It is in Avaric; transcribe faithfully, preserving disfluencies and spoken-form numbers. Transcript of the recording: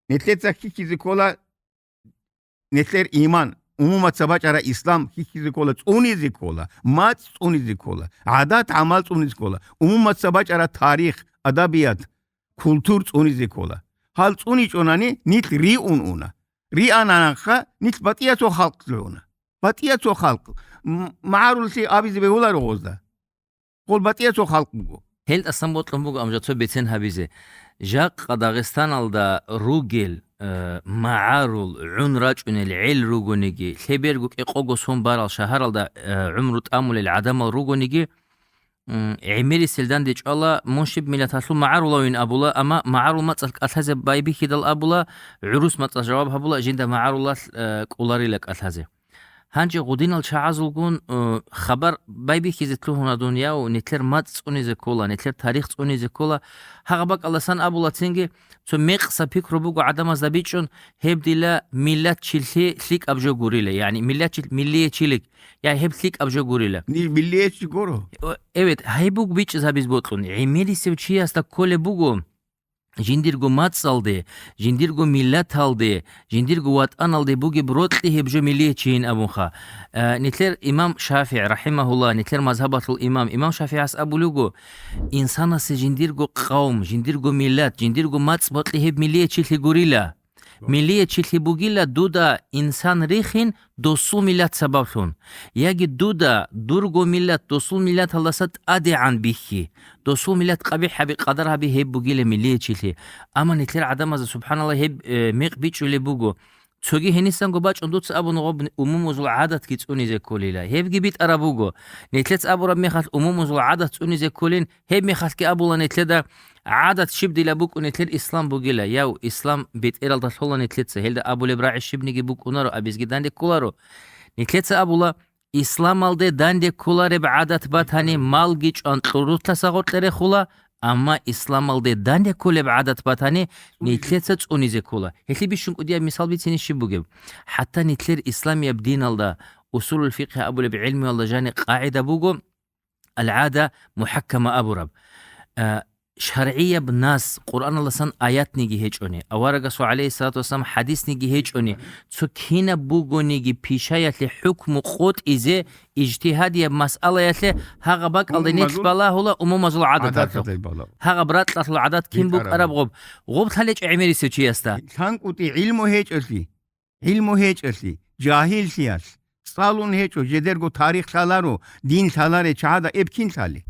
Нилъеца хьихьизе ккола нилъер иман, умумаца бачӀара ислам хьихьизе ккола, цӀунизе ккола, мацӀ цӀунизе ккола, гӀадат-гӀамал цӀунизе ккола, умумаца бачӀара тарих, адабият, култур цӀунизе ккола. Гьал цӀуничӀонани нилъ риун уна. Риананха нилъ батӀиясул халкъ лъугьуна. БатӀиясул халкъ. М-, магӀаруллъи абизе бегьуларо гъозда. Гъол батӀиясул халкъ буго. Гьел тӀасан бокьун буго, амма жо цо бицен гьабизе. Жакъа Дагъистаналда ругел, э, магӀарул гӀун рачӀунел гӀел ругониги, лъеберго кӀикъого сон барал шагьаралда, э, гӀумру тӀамулел гӀадамал ругониги, м, гӀемерисел данде чӀвала, мун щиб миллаталъул магӀарулавин абула, амма магӀарул мацӀалъ кӀалъазе байбихьидал абула, гӀурус мацӀалъ жаваб гьабула, жинда магӀарулалъ, э, кӀоларила кӀалъазе. Гьанже гъудинал чагӀазулгун, э, хабар байбихьизе лъугьуна дун, яв, нилъер мацӀ цӀунизе ккола, нилъер тарих цӀунизе ккола. Гьагъа бакӀаласан абула цинги, цо мекъса пикру буго гӀадамазда бичӀчӀун, гьеб дила миллатчилъи лъикӀаб жо гурила, яни миллатчил-, миллиячилик, я гьеб лъикӀаб жо гурила. Ниж миллиячи гуро. Э, эвет, гьеб буго бичӀчӀизабиз бокьун. ГӀемерисев чиясда кколеб буго, жиндирго мацӀалде, жиндирго миллаталде, жиндирго ватӀаналде бугеб рокьи гьеб жо миллиячийин абунха. Э, нилъер имам ШафигӀ, рахӀимагьуллагь, нилъер мазгьабалъул имам, имам ШафигӀас абулего, инсанасе жиндирго къавм, жиндирго миллат, жиндирго мацӀ бокьи гьеб миллиячилъи гурила. Миллиячилъи бугила дуда инсан рихин досул миллат сабаблъун. Яги дуда дурго миллат досул миллаталдаса тӀадегӀан бихьи. Досул миллат къабихӀ гьаби, къадар гьаби гьеб бугила миллиячилъи. Амма нилъер гӀадамазда, субхӀаналлагь, гьеб, э, мекъ бичӀчӀулеб буго. Цоги гьенисанго бачӀун дуца абуна гъоб умумузул гӀадатги цӀунизе кколила. Гьебги битӀараб буго. Нилъец абураб мехалъ умумузул гӀадат цӀунизе кколин, гьеб мехалъги абула нилъеда, гӀадат щиб дила букӀун нилъер ислам бугила, яв, ислам бетӀералда лъола нилъеца, гьелда абулеб рагӀи щибниги букӀунаро, абизги данде кколаро. Нилъеца абула, исламалде данде кколареб гӀадат батани, малги чӀван кьурулъаса гъоркье рехула, амма исламалде данде кколеб гӀадат батани, нилъеца цӀунизе ккола. Гьелъи бищун кӀудияб мисал бицине щиб бугеб? ХӀатта нилъер исламияб диналда, усулул фикъхӀи абулеб гӀилмуялда жани къагӀида буго, аль-гӀада мухӀаккама абураб. А, шаргӀияб нас Къуръаналдасан аятниги гьечӀони, аварагасул, гӀалейхиссалату вассалам, хӀадисниги гьечӀони, цо кинаб бугониги пишаялъе хӀукму къотӀизе, ижтигьадияб масъалаялъе гьагъа бакӀалда нилъ балагьула умумазул гӀадаталъухъ. Гьагъаб ракьалъул гӀадат кин букӀараб гъоб? Гъоб лъалечӀо гӀемерисев чиясда. ЛъанкӀутӀи гӀилму гьечӀолъи. ГӀилму гьечӀолъи, жагьиллъиялъ, цӀалун гьечӀо, жидерго тарих лъаларо, дин лъаларе чагӀада эб кин лъали?